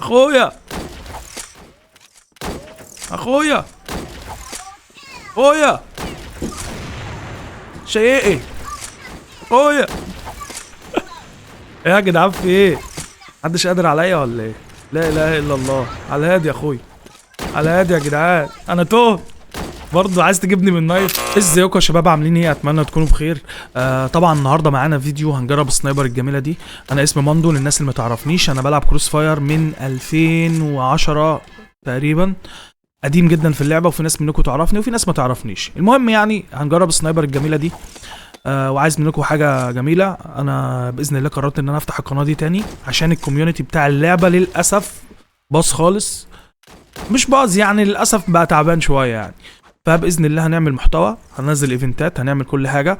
اخويا اخويا اخويا شقيقي اخويا. ايه يا جدعان في ايه؟ محدش قادر عليا ولا ايه؟ لا اله الا الله. على هادي يا اخويا، على هادي يا جدعان، انا تهت برضه. عايز تجيبني من knife؟ ازيكم يا شباب، عاملين ايه؟ اتمنى تكونوا بخير. طبعا النهارده معانا فيديو هنجرب ال sniper الجميلة دي. انا اسمي ماندو، للناس اللي ما تعرفنيش انا بلعب CrossFire من 2010 تقريبا، قديم جدا في اللعبة، وفي ناس منكم تعرفني وفي ناس ما تعرفنيش. المهم يعني هنجرب ال sniper الجميلة دي. وعايز منكم حاجة جميلة. انا باذن الله قررت ان انا افتح القناة دي تاني عشان ال community بتاع اللعبة للاسف باظ خالص، مش باظ يعني، للاسف بقى تعبان شوية يعني. فباذن الله هنعمل محتوى، هننزل event ات، هنعمل كل حاجة.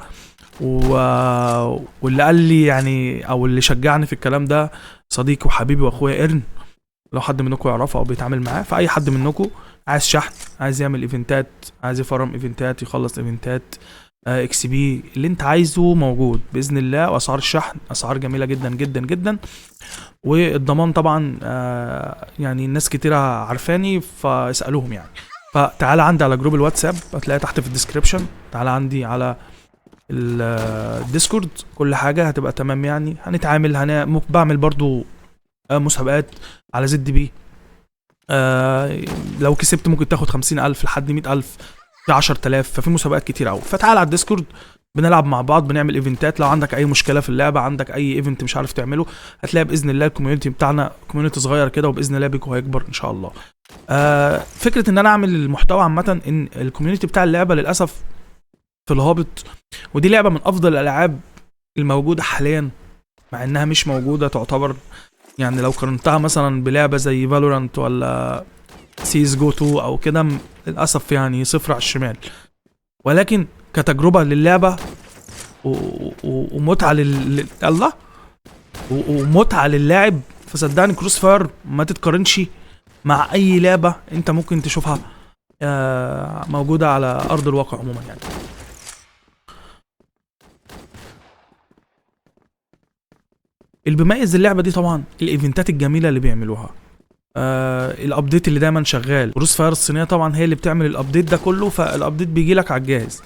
واللي قال لي يعني او اللي شجعني في الكلام ده صديقي وحبيبي واخويا ايرن، لو حد منكم يعرفه او بيتعامل معاه. فاي حد منكم عايز شحن، عايز يعمل event ات، عايز يفرم event ات، يخلص event ات، XP، اللي انت عايزه موجود باذن الله. واسعار الشحن اسعار جميلة جدا جدا جدا، والضمان طبعا يعني الناس كتيرة عارفاني فاسالوهم يعني. فتعالى عندي على group الواتساب، هتلاقيه تحت في ال description. تعالى عندي على ال Discord، كل حاجة هتبقى تمام يعني. هنتعامل، بعمل برضو مسابقات على ZB. لو كسبت ممكن تاخد 50,000 لحد 100,000، في 10,000، ففي مسابقات كتير قوي. فتعال على ال Discord، بنلعب مع بعض، بنعمل event ات. لو عندك اي مشكلة في اللعبة، عندك اي event مش عارف تعمله، هتلاقي باذن الله ال community بتاعنا community صغير كده، وباذن الله بيكو هيكبر ان شاء الله. فكرة ان انا اعمل المحتوى عامة، ان ال community بتاع اللعبة للاسف في الهابط، ودي لعبه من افضل الالعاب الموجودة حاليا، مع انها مش موجودة تعتبر يعني. لو قارنتها مثلا بلعبه زي Valorant ولا سيس جو 2 او كده، للاسف يعني صفر على الشمال. ولكن كتجربة للعبة ومتعه الله ومتعه للاعب، فصدقني CrossFire ما تتقارنش مع اي لعبه انت ممكن تشوفها موجودة على ارض الواقع عموما يعني. اللي بيميز اللعبة دي طبعا ال event ات الجميلة اللي بيعملوها، ال update اللي دايما شغال. CrossFire الصينية طبعا هي اللي بتعمل ال update ده كله، فال update بيجي لك على الجاهز.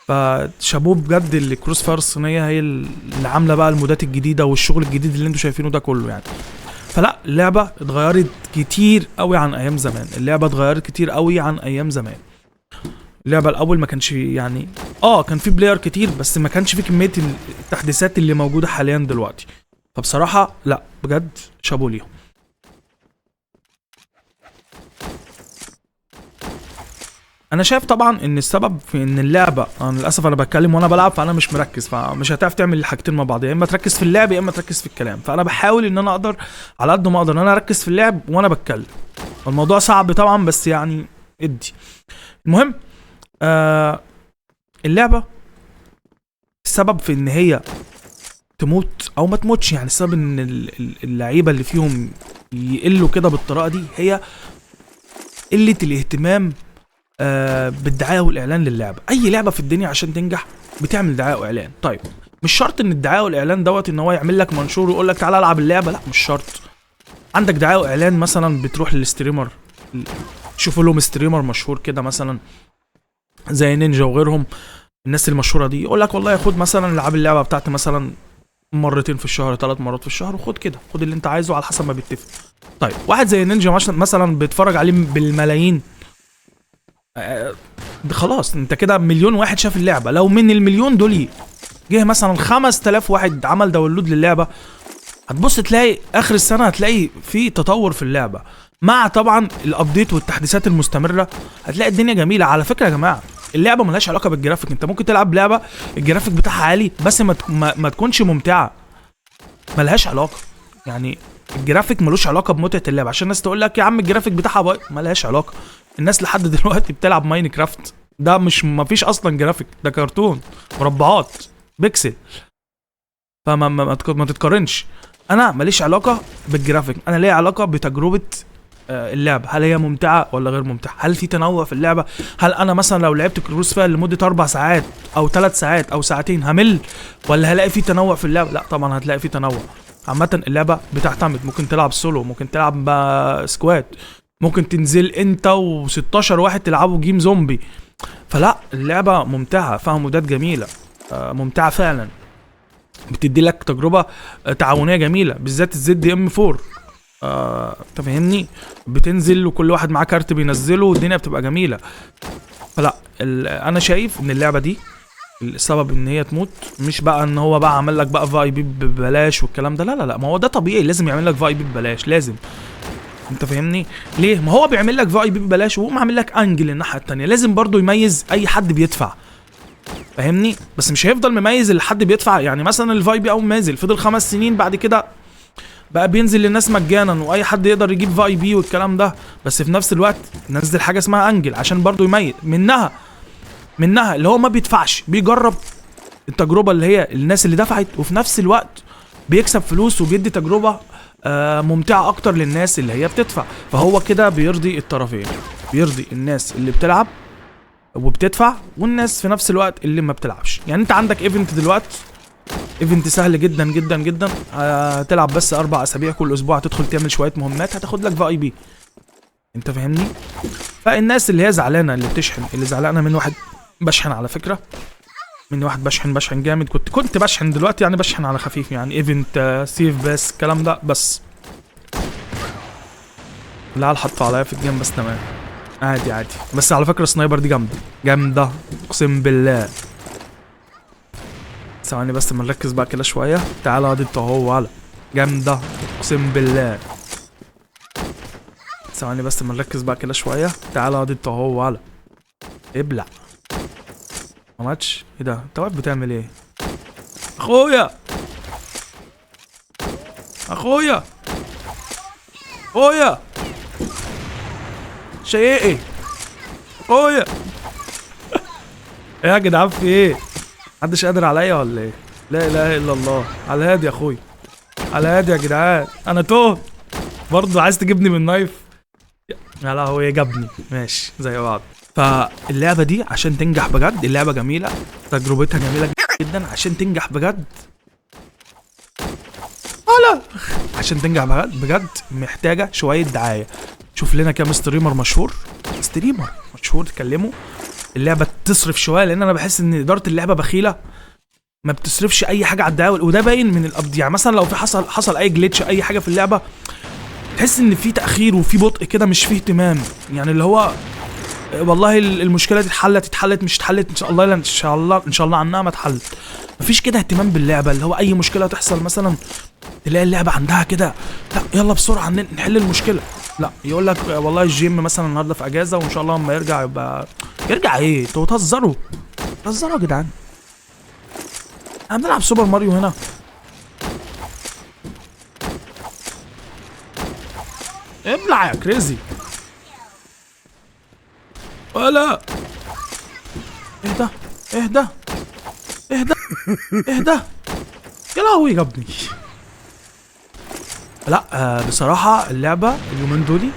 فشابوه بجد اللي CrossFire الصينية هي اللي عامله بقى ال mod ات الجديدة والشغل الجديد اللي انتوا شايفينه ده كله يعني. فلا، اللعبة اتغيرت كتير قوي عن ايام زمان، اللعبة اتغيرت كتير قوي عن ايام زمان. اللعبة الاول ما كانش يعني كان في player كتير، بس ما كانش في كمية التحديثات اللي موجودة حاليا دلوقتي. فبصراحة لا بجد شابوه ليهم. انا شايف طبعا ان السبب في ان اللعبة، انا للاسف انا بتكلم وانا بلعب فانا مش مركز، فمش هتعرف تعمل الحاجتين مع بعض، يا اما تركز في اللعب يا اما تركز في الكلام. فانا بحاول ان انا اقدر على قد ما اقدر ان انا اركز في اللعب وانا بتكلم. الموضوع صعب طبعا، بس يعني ادي. المهم اللعبة السبب في ان هي تموت او ما تموتش، يعني السبب ان اللعيبة اللي فيهم يقلوا كده بالطريقة دي، هي قلة الاهتمام بالدعايه والاعلان للعبة. اي لعبه في الدنيا عشان تنجح بتعمل دعاية واعلان. طيب مش شرط ان الدعاية والاعلان دوت ان هو يعمل لك منشور ويقول لك تعالى العب اللعبة، لا مش شرط. عندك دعاية واعلان مثلا بتروح لل streamer، شوفوا لهم streamer مشهور كده مثلا زي نينجا وغيرهم، الناس المشهورة دي، يقول لك والله خد مثلا العب اللعبة بتاعتي مثلا مرتين في الشهر، 3 مرات في الشهر، وخد كده، خد اللي انت عايزه على حسب ما بيتفق. طيب واحد زي نينجا مثلا بيتفرج عليه بالملايين، خلاص انت كده مليون واحد شاف اللعبة. لو من المليون دول جه مثلا 5000 واحد عمل download للعبة، هتبص تلاقي اخر السنة هتلاقي في تطور في اللعبة، مع طبعا ال update والتحديثات المستمرة، هتلاقي الدنيا جميلة. على فكرة يا جماعة اللعبة ملهاش علاقة بالجرافيك، انت ممكن تلعب لعبه الجرافيك بتاعها عالي بس ما تكونش ممتعة، ملهاش علاقة يعني. الجرافيك ملوش علاقة بمتعه اللعبة، عشان الناس تقول لك يا عم الجرافيك بتاعها بايظ، ملهاش علاقة. الناس لحد دلوقتي بتلعب Minecraft، ده مش مفيش اصلا جرافيك، ده كرتون مربعات بيكسل، فما ما, ما تتقارنش. انا ماليش علاقة بالجرافيك، انا ليا علاقة بتجربه اللعبة، هل هي ممتعة ولا غير ممتعة، هل في تنوع في اللعبة، هل انا مثلا لو لعبت CrossFire لمدة 4 ساعات او 3 ساعات او ساعتين همل، ولا هلاقي في تنوع في اللعبة؟ لا طبعا هتلاقي في تنوع. عامة اللعبة بتعتمد، ممكن تلعب سولو، ممكن تلعب squad، ممكن تنزل انت و16 واحد تلعبوا game zombie. فلا اللعبة ممتعة، فيها مودات جميلة، ممتعة فعلا، بتدي لك تجربه تعاونية جميلة، بالذات ال ZM 4. انت فاهمني، بتنزل وكل واحد معاه كارت بينزله والدنيا بتبقى جميلة. فلا انا شايف ان اللعبة دي السبب ان هي تموت مش بقى ان هو بقى عمل لك بقى VIP ببلاش والكلام ده، لا لا لا، ما هو ده طبيعي، لازم يعمل لك VIP ببلاش، لازم. انت فاهمني ليه؟ ما هو بيعمل لك VIP ببلاش وهو عامل لك انجل الناحية التانية، لازم برضو يميز اي حد بيدفع، فاهمني؟ بس مش هيفضل مميز اللي حد بيدفع. يعني مثلا ال VIP اول ما نزل فضل 5 سنين، بعد كده بقى بينزل للناس مجانا واي حد يقدر يجيب VIP والكلام ده، بس في نفس الوقت نزل حاجة اسمها انجل عشان برضو يميز منها اللي هو ما بيدفعش، بيجرب التجربة اللي هي الناس اللي دفعت، وفي نفس الوقت بيكسب فلوس وبيدي تجربه ممتعة اكتر للناس اللي هي بتدفع. فهو كده بيرضي الطرفين، بيرضي الناس اللي بتلعب وبتدفع والناس في نفس الوقت اللي ما بتلعبش. يعني انت عندك event دلوقتي، event سهل جدا جدا جدا، هتلعب بس 4 اسابيع، كل اسبوع هتدخل تعمل شوية مهمات هتاخد لك VIP، انت فاهمني؟ فالناس اللي هي زعلانة اللي بتشحن، اللي زعلانة من واحد بشحن، على فكرة من واحد بشحن جامد، كنت بشحن دلوقتي يعني بشحن على خفيف، يعني event safe بس الكلام ده بس. لا حطوا عليا في ال game بس تمام، عادي عادي. بس على فكرة ال sniper دي جامدة جامدة اقسم بالله. ثواني بس ما نركز بقى كده شوية. تعالى دي انت اهو، على جامدة اقسم بالله. ثواني بس ما نركز بقى كده شوية. تعالى دي انت اهو، على ابلع. ما ماتش. ايه ده؟ انت واقف بتعمل ايه؟ اخويا اخويا اخويا شقيقي اخويا. ايه يا جدعان في ايه؟ محدش قادر عليا ولا ايه؟ لا اله الا الله. على الهادي يا اخويا، على الهادي يا جدعان، انا تهت برضه. عايز تجيبني من نايف؟ يا لهوي جابني. ماشي زي بعض. فاللعبه دي عشان تنجح بجد، اللعبة جميلة، تجربتها جميلة جدا، عشان تنجح بجد، هلا عشان تنجح بجد محتاجه شوية دعاية. شوف لنا كام streamer مشهور، streamer مشهور تكلمه، اللعبة تصرف شوية، لان انا بحس ان ادارة اللعبة بخيله، ما بتصرفش اي حاجة على الدعاية، وده باين من ال update. يعني مثلا لو في حصل اي glitch اي حاجة في اللعبة، تحس ان في تاخير وفي بطء كده، مش فيه اهتمام. يعني اللي هو والله المشكلة دي اتحلت مش اتحلت، ان شاء الله ان شاء الله ان شاء الله عنها ما اتحلت. مفيش كده اهتمام باللعبة، اللي هو اي مشكلة تحصل مثلا تلاقي اللعبة عندها كده لا يلا بسرعة نحل المشكلة، لا يقول لك والله الجيم مثلا النهارده في اجازه وان شاء الله لما يرجع يبقى يرجع. ايه انتوا بتهزروا؟ بتهزروا يا جدعان، احنا بنلعب سوبر ماريو هنا. ابلع يا crazy. ولا اهدى اهدى اهدى اهدى. يا لهوي جابني. لا بصراحة اللعبة اليومين دولي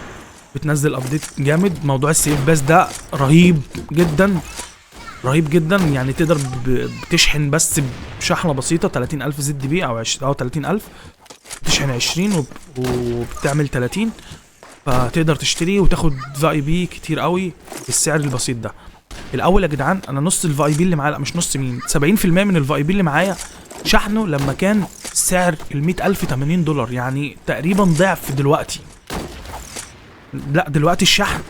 بتنزل update جامد. موضوع ال safe pass ده رهيب جدا رهيب جدا. يعني تقدر بتشحن بس بشحنة بسيطة 30000 ZP او 30000، بتشحن 20 وبتعمل 30، فتقدر تشتري وتاخد VIP كتير قوي بالسعر البسيط ده. الاول يا جدعان انا نص ال VIP اللي معايا، لا مش نص، مين 70% من ال VIP اللي معايا شحنه لما كان سعر ال 100000 $80، يعني تقريبا ضعف دلوقتي. لا دلوقتي الشحن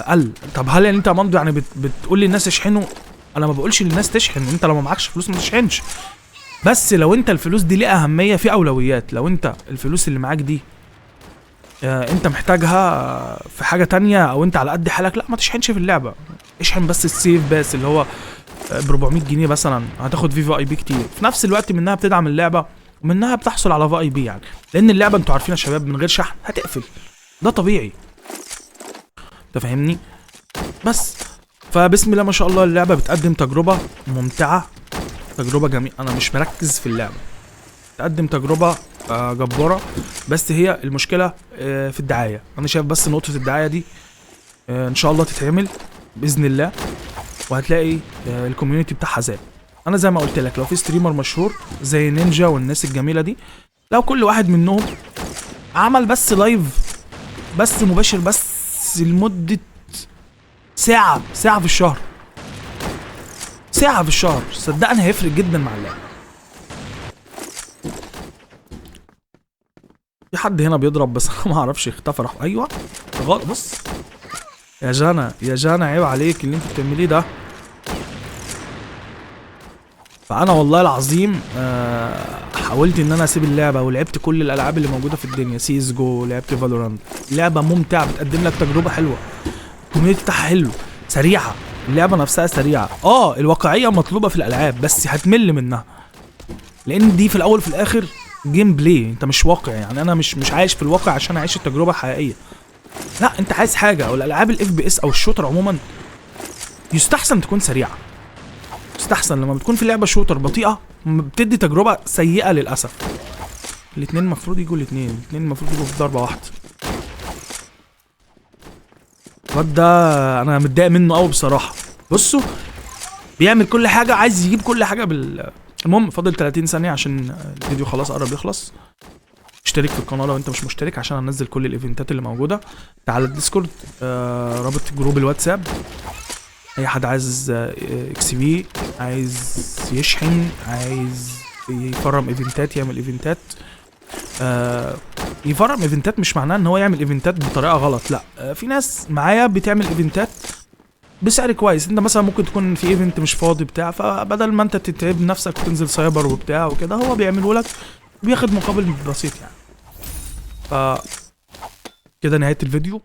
قل. طب هل انت يا مندو يعني بتقول للناس اشحنوا؟ انا ما بقولش للناس تشحن، انت لو ما معكش فلوس ما تشحنش، بس لو انت الفلوس دي ليها اهمية، في اولويات. لو انت الفلوس اللي معاك دي انت محتاجها في حاجة تانية او انت على قد حالك، لا ما تشحنش في اللعبة، اشحن بس ال safe pass اللي هو ب 400 جنيه مثلا، هتاخد فيه VIP كتير. في نفس الوقت منها بتدعم اللعبة ومنها بتحصل على VIP، يعني لان اللعبة انتوا عارفين يا شباب من غير شحن هتقفل، ده طبيعي، انت فاهمني؟ بس فبسم الله ما شاء الله اللعبة بتقدم تجربه ممتعة، تجربه جميلة. انا مش مركز في اللعبة، تقدم تجربه جبارة، بس هي المشكلة في الدعاية. انا شايف بس نقطة الدعاية دي ان شاء الله تتعمل باذن الله، وهتلاقي ال community بتاعها زاد. انا زي ما قلت لك لو في streamer مشهور زي نينجا والناس الجميلة دي لو كل واحد منهم عمل بس live، بس مباشر، بس لمدة ساعة، ساعة في الشهر، ساعة في الشهر، صدقني هيفرق جدا مع اللعبة. في حد هنا بيضرب بس انا ما اعرفش اختفى راح. ايوه غلط. بص يا جانا، يا جانا عيب عليك اللي انت بتعمليه ده. فانا والله العظيم حاولت ان انا اسيب اللعبة، ولعبت كل الالعاب اللي موجودة في الدنيا، سي اس جو، لعبت فالورانت. لعبه ممتعة، بتقدم لك تجربه حلوة، ال community بتاعها حلو، سريعة، اللعبة نفسها سريعة. الواقعية مطلوبه في الالعاب بس هتمل منها، لان دي في الاول وفي الاخر gameplay، انت مش واقع. يعني انا مش عايش في الواقع عشان اعيش التجربة الحقيقية، لا انت عايز حاجة. او الالعاب ال FPS او ال shooter عموما يستحسن تكون سريعة، يستحسن لما بتكون في لعبه shooter بطيئه بتدي تجربه سيئه للاسف. الاثنين المفروض يجوا، الاثنين المفروض يجوا في ضربه واحدة. الواد ده انا متضايق منه قوي بصراحة. بصوا بيعمل كل حاجة، عايز يجيب كل حاجة بال. المهم فاضل 30 ثانية عشان الفيديو خلاص قرب يخلص. اشترك في القناة لو انت مش مشترك عشان هنزل كل ال event ات اللي موجودة. تعال الديسكورد، رابط group الواتساب. اي حد عايز XP، عايز يشحن، عايز يفرم event ات، يعمل event ات. يفرم event ات مش معناه ان هو يعمل event ات بطريقة غلط، لا. في ناس معايا بتعمل event ات بسعر كويس. انت مثلا ممكن تكون في event مش فاضي بتاع، فبدل ما انت تتعب نفسك وتنزل سايبر وبتاع وكده، هو بيعمله لك وبياخد مقابل بسيط يعني. ف كده نهاية الفيديو.